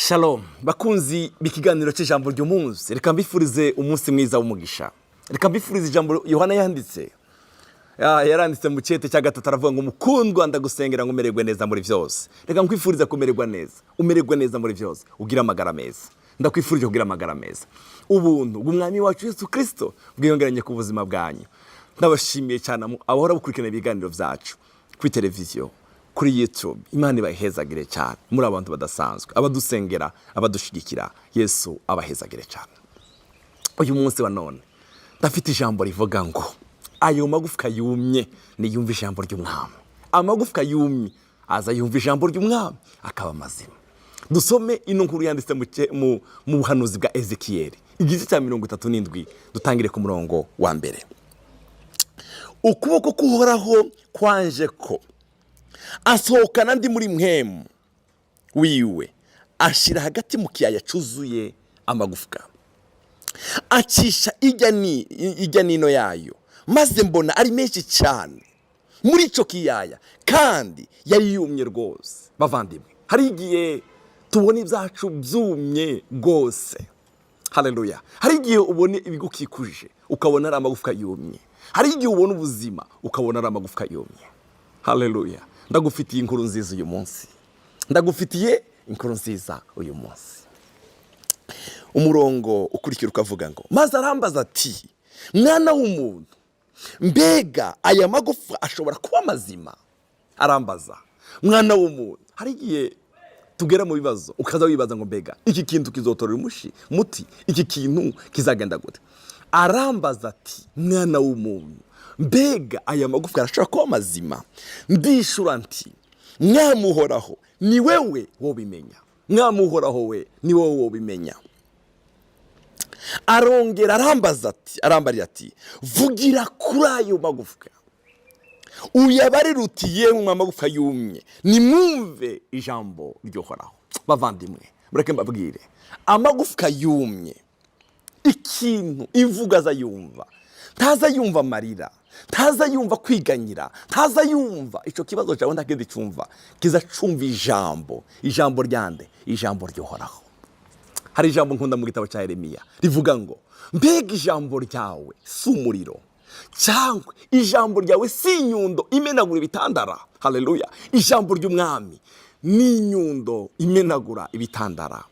Shalom bakunzi b'ikiganiro cy'ijambo ry'umunsi, reka mbifurize umunsi mwiza w'umugisha. Reka mbifurize ijambo Yohana yanditse. Yaranditse mu cyete cya gatatu, aravuga ngo: "Mukundwa, ndagusengera ngo umererwe neza muri byose." Reka nkwifurize kumererwa neza, umererwe neza muri byose, ugire amagara meza. Ndakwifurije kugira amagara meza. Ubuntu bw'Umwami wacu Yesu Kirisito bwiyongeranye ku buzima bwanyu. Ndabashimiye cyane abahora bukurikirana ibiganiro byacu kuri televiziyo, kuri YouTube. Imana ibahezagire cyane, muri abantu badasanzwe, abadusengera, abadushigikira. Yesu abahezagire cyane. Uyu munsi wa none ndafite ijambo rivuga ngo: "Ayo magufwa yumye niyumve ijambo ry'Umwami." Amagufwa yumye aza yumva ijambo ry'Umwami akaba mazima. Dusome ino nkuru yanditse mu buhanuzi bwa Ezekiyeli, igice cya 37, dutangire ku murongo wa mbere. Ukuboko k'Uhoraho kwanje ko asohokana ndi muri mpwemu wiwe, ashyira hagati mu kiyaya cyuzuye amagufwa, acisha ijya n'ino yayo, maze mbona ari menshi cyane muri icyo kiyaya, kandi yari yumye rwose. Bavandimwe, hari igihe tubona ibyacu byumye rwose. Haleluya! Hari igihe ubona ibigukikuje ukabona ari amagufwa yumye. Hari igihe ubona ubuzima ukabona ari amagufwa yumye. Haleluya! Ndagufitiye inkuru nziza uyu munsi, ndagufitiye inkuru nziza uyu munsi. Umurongo ukurikira ukavuga ngo: "Maze arambaza ati: 'Mwana w'umuntu, mbega aya magufa ashobora kuba mazima?'" Arambaza: "Mwana w'umuntu." Hari igihe tugera mu bibazo ukaza wibaza ngo: "Mbega iki kintu kizotorera umushi muti? Iki kintu kizagenda gute?" Arambaza ati: "Mwana w'umuntu, mbega aya magufwa arashobora kuba mazima?" Ndishura nti: "Mwamuhoraho, ni wewe wobimenya. Mwamuhoraho we, ni wowe wobimenya." Arongera arambaza ati, arambarira ati: "Vugira kuri ayo magufwa, uyabarire uti: 'Yemwe amagufwa yumye, nimwumve ijambo ry'Uhoraho.'" Bavandimwe, mureke mbabwire, amagufwa yumye ikintu ivuga aza yumva, ntaza yumva amarira, ntaza yumva kwiganyira, ntaza yumva icyo kibazo cyawe, nta kindi cyumva, kiza cumva ijambo. Ijambo ryande? Ijambo ry'Uhoraho. Hari ijambo nkunda mu gitabo cya Yeremiya rivuga ngo: "Mbega ijambo ryawe si umuriro, cyangwa ijambo ryawe si inyundo imenagura ibitandara?" Haleluya! Ijambo ry'Umwami ni inyundo imenagura ibitandara.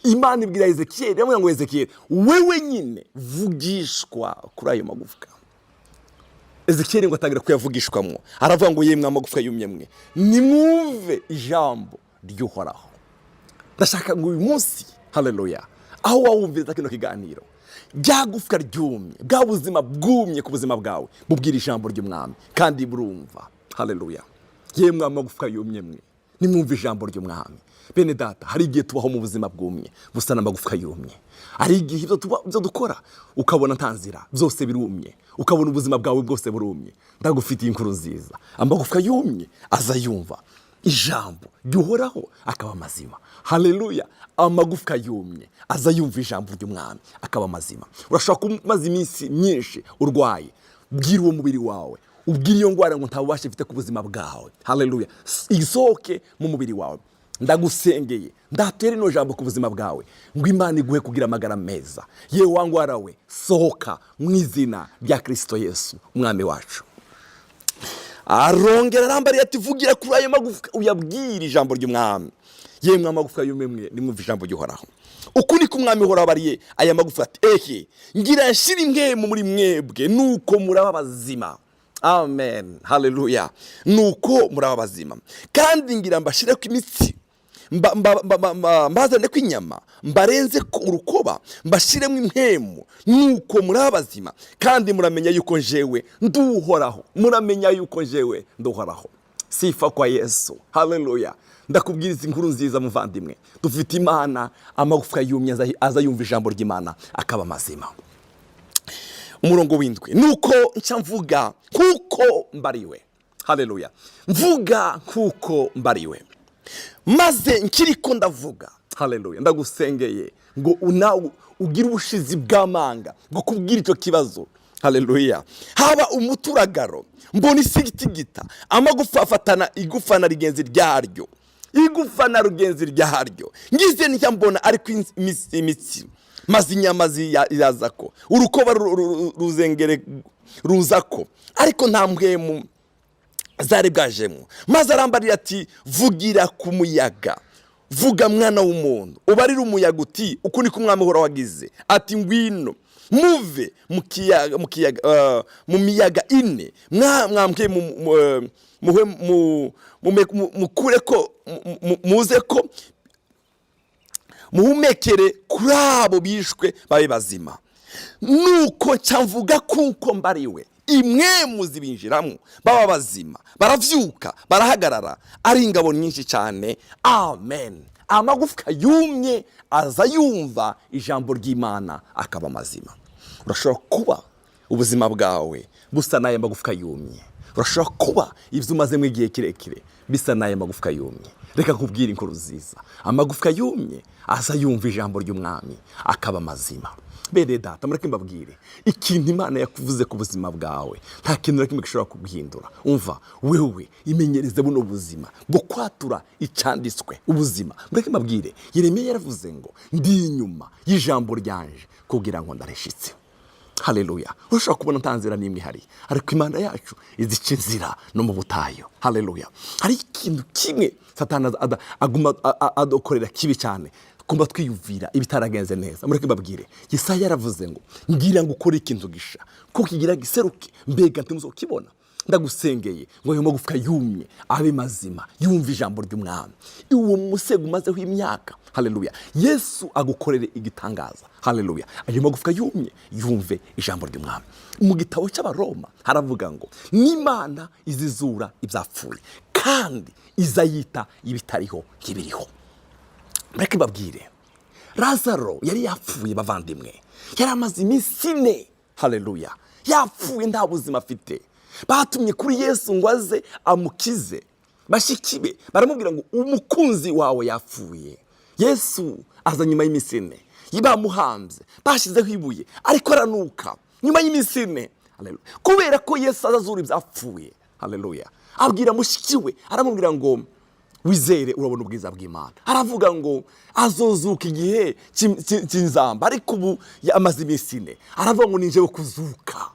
Imana ibwira Ezekiyeli, iramubwira ngo: "Ezekiyeli, wewe nyine vugishwa kuri ayo magufwa." Ezekiyeli ngo atangira kuyavugishwamo, aravuga ngo: "Yemwe amagufwa yumye mwe, nimwumve ijambo ry'Uhoraho." Ndashaka ngo uyu munsi, haleluya, aho wawumviriza kino kiganiro, rya gufwa ryumye, bwa buzima bwumye ku buzima bwawe, bubwira ijambo ry'Umwami kandi burumva. Haleluya! "Yemwe amagufwa yumye mwe, nimwumve ijambo ry'Umwami." Bene data, hari igihe tubaho mu buzima bwumye busa n'amagufwa yumye. Hari igihe ibyo dukora ukabona nta nzira, byose birumye, ukabona ubuzima bwawe bwose burumye. Ndagufitiye inkuru nziza: amagufwa yumye aza yumva ijambo ry'Uhoraho akaba mazima. Haleluya! Amagufwa yumye aza yumva ijambo ry'Umwami akaba mazima. Urashobora kumaza iminsi myinshi urwaye. Bwira uwo mubiri wawe, ubwira iyo ndwara ngo nta bubasha ifite ku buzima bwawe. Haleluya! Isohoke mu mubiri wawe. Ndagusengeye, ndatera ino jambo ku buzima bwawe ngo Imana iguhe kugira amagara meza. Yewe wa ndwara we, sohoka mu izina rya Kirisito Yesu Umwami wacu. Arongera arambariye ati: "Vugira kuri ayo magufwa, uyabwire ijambo ry'Umwami. Yemwe amagufwa yumye mwe, nimwumve ijambo ry'Uhoraho. Uku niko Umwami Uhoraho abariye aya magufa ati: 'Ehe, ngira nshira impwemu muri mwebwe, nuko muraba bazima.'" Amen, haleluya! "Nuko muraba bazima, kandi ngira mbashire ko imitsi, mbazane ko inyama, mbarenze ko urukoba, mbashiremo impwemu, nuko muraba bazima, kandi muramenya yuko njewe nduhoraho." Muramenya yuko njewe nduhoraho. Sifa kwa Yesu! Haleluya! Ndakubwiriza inkuru nziza, muvandimwe. Dufite Imana, amagufwa yumye aza yumva ijambo ry'Imana akaba mazima. Umurongo w'indwi: "Nuko nca mvuga kuko mbariwe." Haleluya! Mvuga kuko mbariwe, maze nkiriko ndavuga. Haleluya! Ndagusengeye ngo nawe ugire ubushizi bw'amanga bwo kubwira icyo kibazo. Haleluya! "Haba umuturagaro, mbona isi itigita, amagufa afatana igufa na rigenzi ryaryo." Igufa na rugenzi ryaryo. Ngize nicyo mbona, ariko imitsi, maze inyama ziraza ko urukoba ruzengere ruza ko, ariko nta mpwemu zari bwajemo. Maze arambarira ati: "Vugira ku muyaga, vuga mwana w'umuntu, ubarire umuyaga uti: 'Uku niko Umwami Uhoraho wagize ati: Ngwino muve mu kiyaga, mu miyaga ine, mwambwe muhe mukure ko muze ko muhumekere kuri abo bishwe babe bazima.' Nuko nca mvuga kuko mbariwe, imwe zibinjiramo baba bazima, baravyuka, barahagarara, ari ingabo nyinshi cyane." Amen. Amagufwa yumye aza yumva ijambo ry'Imana akaba mazima. Urashobora kuba ubuzima bwawe busa n'aya magufwa yumye. Urashobora kuba ibyo umazemo igihe kirekire bisa n'aya magufwa yumye. Reka nkubwire inkuru nziza: amagufwa yumye aza yumva ijambo ry'Umwami akaba mazima. Bene data, mureke mbabwire ikintu Imana yakuvuze ku buzima bwawe, nta kintu na kimwe gishobora kuguhindura. Umva wewe, imenyereze buno buzima bwo kwatura icyanditswe ubuzima. Mureke mbabwire, Yeremiya yaravuze ngo: "Ndi inyuma y'ijambo ryanje kugira ngo ndarishitse." Haleluya! Urashobora kubona nta nzira n'imwe ihari, ariko Imana yacu izica inzira no mu butayu. Haleluya! Hari ikintu kimwe Satani aguma adukorera kibi cyane, kumba twiyumvira ibitaragenze neza. Mureke mbabwire, Yesaya yaravuze ngo: "Ngira ngo ukore ikintu gisha ko kigira giseruke, mbega ntimuzokibona?" Ndagusengeye ngo ayo magufwa yumye abe mazima, yumve ijambo ry'Umwami. Uwo musego umazeho imyaka, haleluya, Yesu agukorere igitangaza. Haleluya! Ayo magufwa yumye yumve ijambo ry'Umwami. Mu gitabo cy'Abaroma haravuga ngo n'Imana izizura ibyapfuye, kandi izayita ibitariho nk'ibiriho. Mureke mbabwire, Lazaro yari yapfuye, bavandimwe, yari amaze iminsi 4, haleluya, yapfuye, nta buzima afite. Batumye kuri Yesu ngo aze amukize. Bashiki be baramubwira ngo: "Umukunzi wawe yapfuye." Yesu aza nyuma y'iminsi 4, bamuhambye, bashyizeho ibuye, ariko aranuka nyuma y'iminsi 4. Haleluya. Kubera ko Yesu azazura ibyapfuye, haleluya, abwira mushiki we, aramubwira ngo: "Wizere, urabona ubwiza bw'Imana." Aravuga ngo azozuka igihe cy'inzamba, ariko ubu amaze iminsi 4. Aravuga ngo: "Ninjewe kuzuka,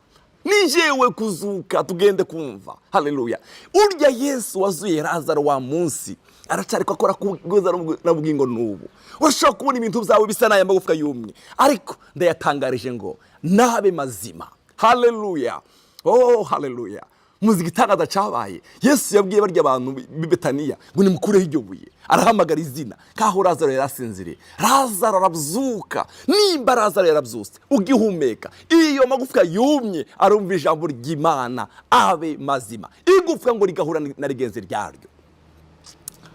ninjewe kuzuka." Tugende kumva. Haleluya! Urya Yesu wazuye Lazaro wa munsi aracyari ko akora kubwiza n'ubwingo n'ubu. Urashobora kubona ibintu byawe bisa n'aya magufwa yumye, ariko ndayatangarije ngo nabe mazima. Haleluya! Oh, haleluya! Muzi igitangaza cyabaye? Yesu yabwiye barya bantu b'i Betaniya ngo: "Nimukureho iryo buye." Arahamagara izina kaho Lazaro yari asinziriye. Lazaro arabyuka. Nimba Lazaro yarabyutse ugihumeka, iyo magufwa yumye arumva ijambo ry'Imana abe mazima, igufwa ngo rigahura na rigenzi ryaryo.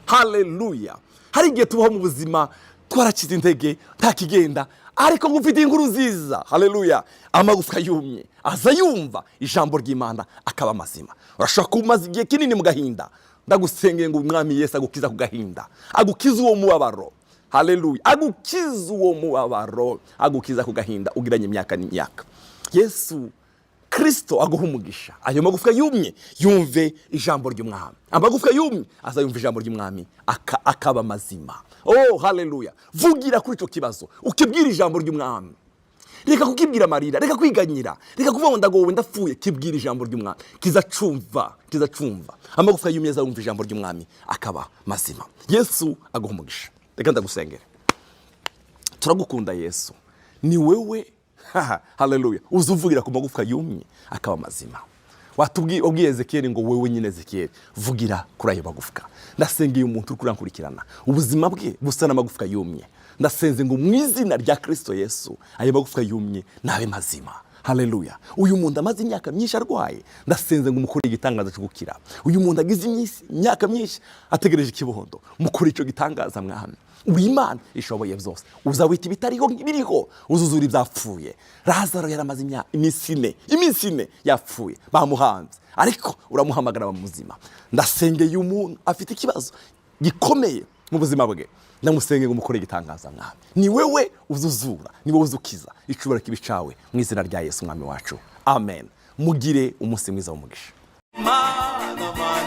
Haleluya! Hari igihe tubaho mu buzima twarakize intege, nta kigenda, ariko ngufite inkuru nziza. Haleluya! Amagufwa yumye aza yumva ijambo ry'Imana akaba mazima. Urashobora kuba umaze igihe kinini mu gahinda. Ndagusengeye ngo Umwami Yesu agukiza ku gahinda, agukiza uwo mubabaro. Haleluya! Agukiza uwo mubabaro, agukiza ku gahinda ugiranye imyaka n'imyaka. Yesu Kirisito aguha umugisha. Ayo magufwa yumye yumve ijambo ry'Umwami. Amagufwa yumye azayumva ijambo ry'Umwami akaba mazima. Oh, haleluya! Vugira kuri icyo kibazo, ukibwira ijambo ry'Umwami. Reka kukibwira amarira, reka kwiganyira, reka kuvuga ngo ndagowe, ndapfuye. Kibwira ijambo ry'Umwami, kizacumva, kizacumva. Amagufwa yumye azayumva ijambo ry'Umwami akaba mazima. Yesu aguha umugisha. Reka ndagusengere. Turagukunda Yesu, ni wewe, haleluya, uza uvugira ku magufwa yumye akaba mazima. Watubwiye, wabwiye Ezekiyeli ngo: "Wewe nyine Ezekiyeli, vugira kuri ayo magufwa." Ndasengeye umuntu uri kurankurikirana, ubuzima bwe busa n'amagufwa yumye. Ndasenze ngo mu izina rya Kirisito Yesu ayo magufwa yumye nabe mazima. Haleluya! Uyu muntu amaze imyaka myinshi arwaye, ndasenze ngo umukore igitangaza cyo gukira. Uyu muntu agize imyaka myinshi ategereje ikibondo, mukore icyo gitangaza. Mwami, uri Imana ishoboye byose, uzawita ibitariho nk'ibiriho, uzuzura ibyapfuye. Lazaro yaramaze iminsi 4, iminsi 4 yapfuye, bamuhanze, ariko uramuhamagara bamuzima. Ndasengeye umuntu afite ikibazo gikomeye mu buzima bwe, ndamusengeye ngo umukore igitangaza. Mwami, ni wewe uzuzura, ni wowe uzukiza. Icubahiro kibe icawe mu izina rya Yesu Umwami wacu, amen. Mugire umunsi mwiza w'umugisha. Mana, Mana.